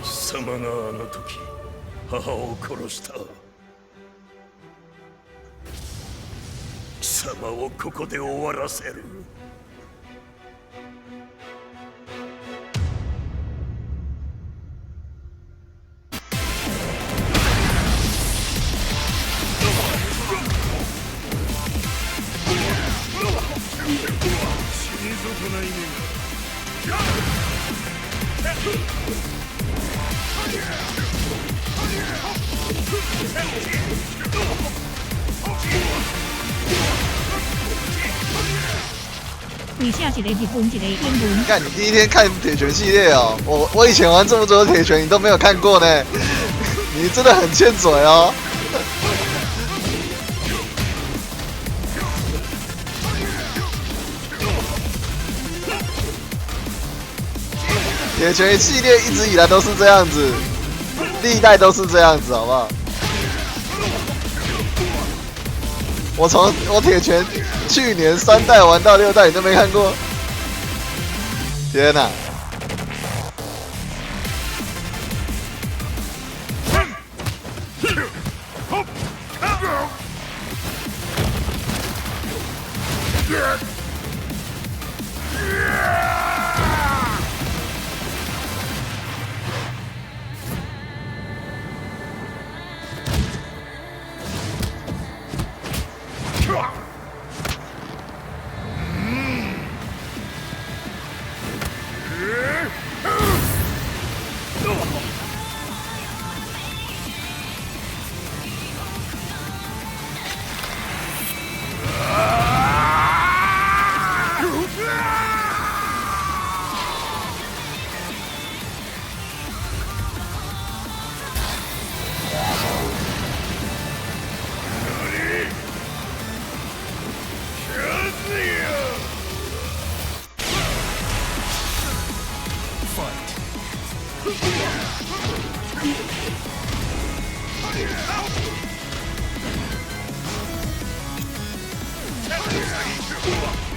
貴様があの時母を殺した。貴様をここで終わらせる。死に損ないめが。你下一个日本一个英文。干，你第一天看铁拳系列哦，我以前玩这么多铁拳，你都没有看过呢，你真的很欠嘴哦。铁拳系列一直以来都是这样子，历代都是这样子，好不好？我从我铁拳去年三代玩到六代，你都没看过？天哪！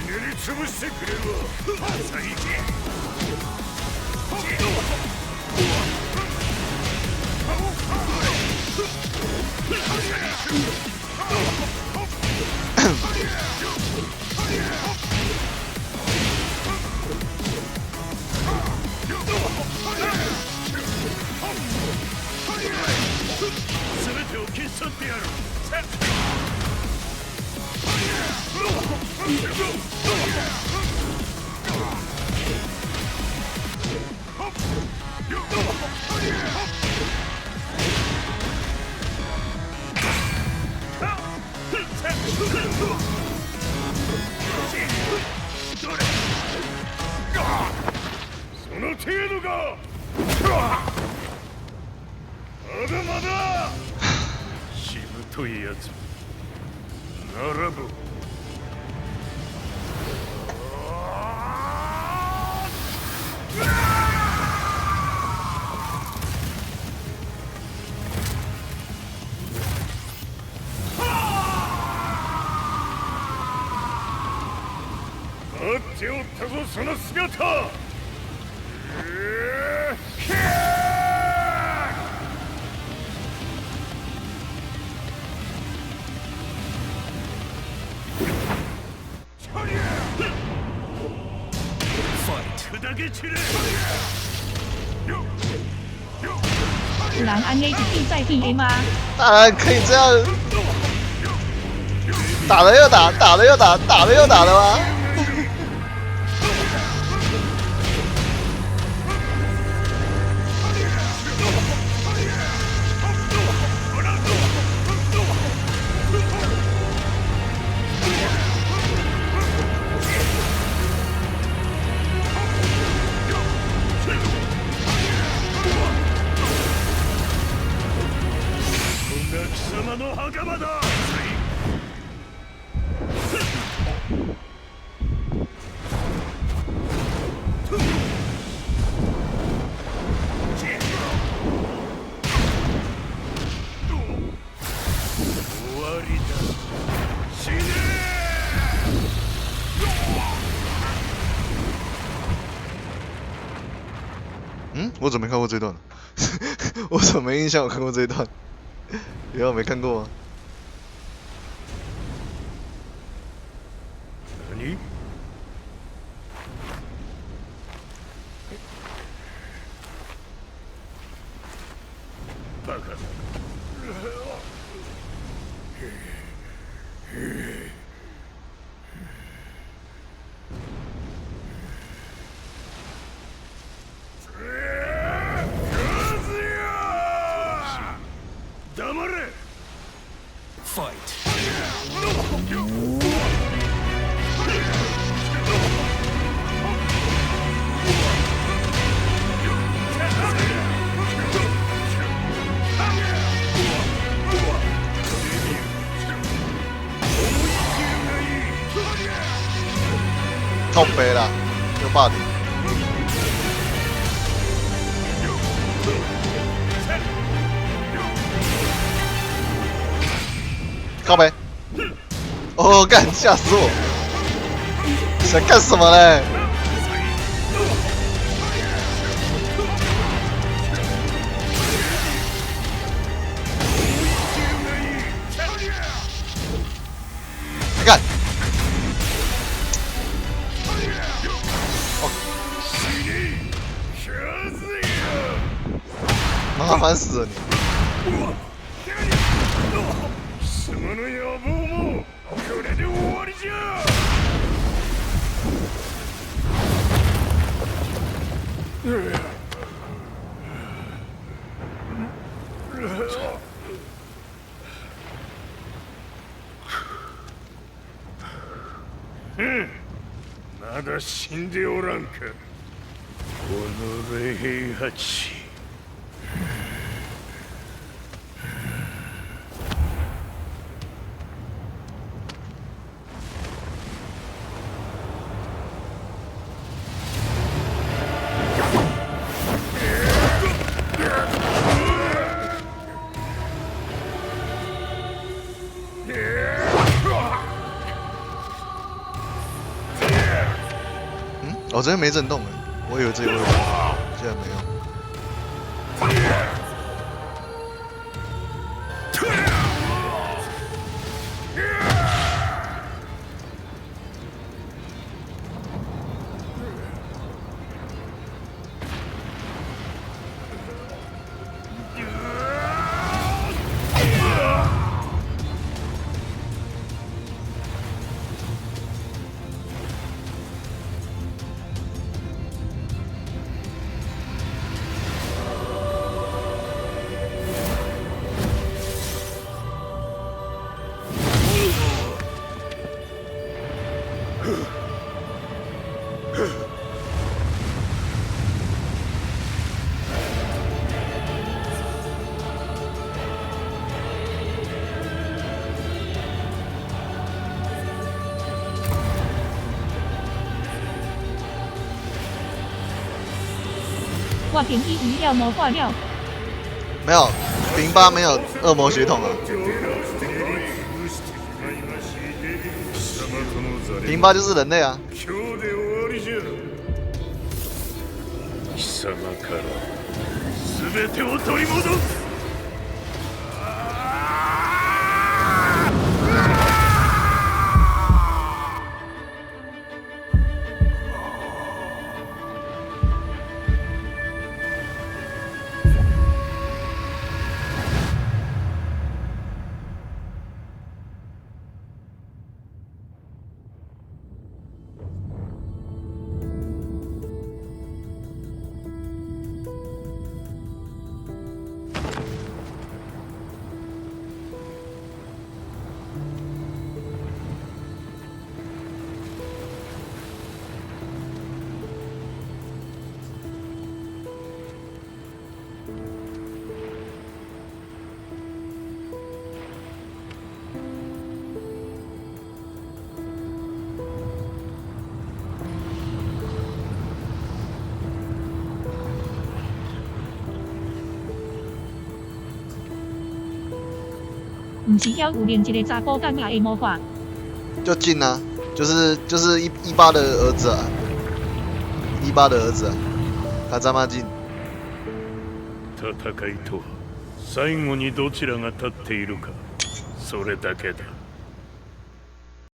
ひねり潰してくれるわ。全てを消し去ってやる。その程度か。まだまだ。しぶといやつ。ならば、待っておったぞ、その姿。えー。砕け散れ。有人按呢一变再变的吗？当然可以这样，打了又打，打了又打，打了又打的吗？こんな貴様の墓場だ。終わりだ。死ね。嗯，我怎么没看过这段？我怎么没印象有看过这一段？有没看过吗？何？バカだ。黙れ。 Fight. 靠北啦，又霸凌。靠北！哦，干，吓死我！想干什么嘞？干！哦，麻烦死了你！貴様の野望もこれで終わりじゃ。まだ死んでおらんか、この平八。嗯，哦，这边没震动哎，我以为这里会有，竟然没有。我朋以为妖魔化了。没有，平八没有恶魔血统啊。平八就是人类啊。今日で終わりじゃ。貴様から全てを取り戻す。毋是犹有另一个查埔仔也会魔法？就进啊，就是一八的儿子啊，一八的儿子啊，卡扎马进。戦いとは、最後にどちらが立っているか、それだけだ。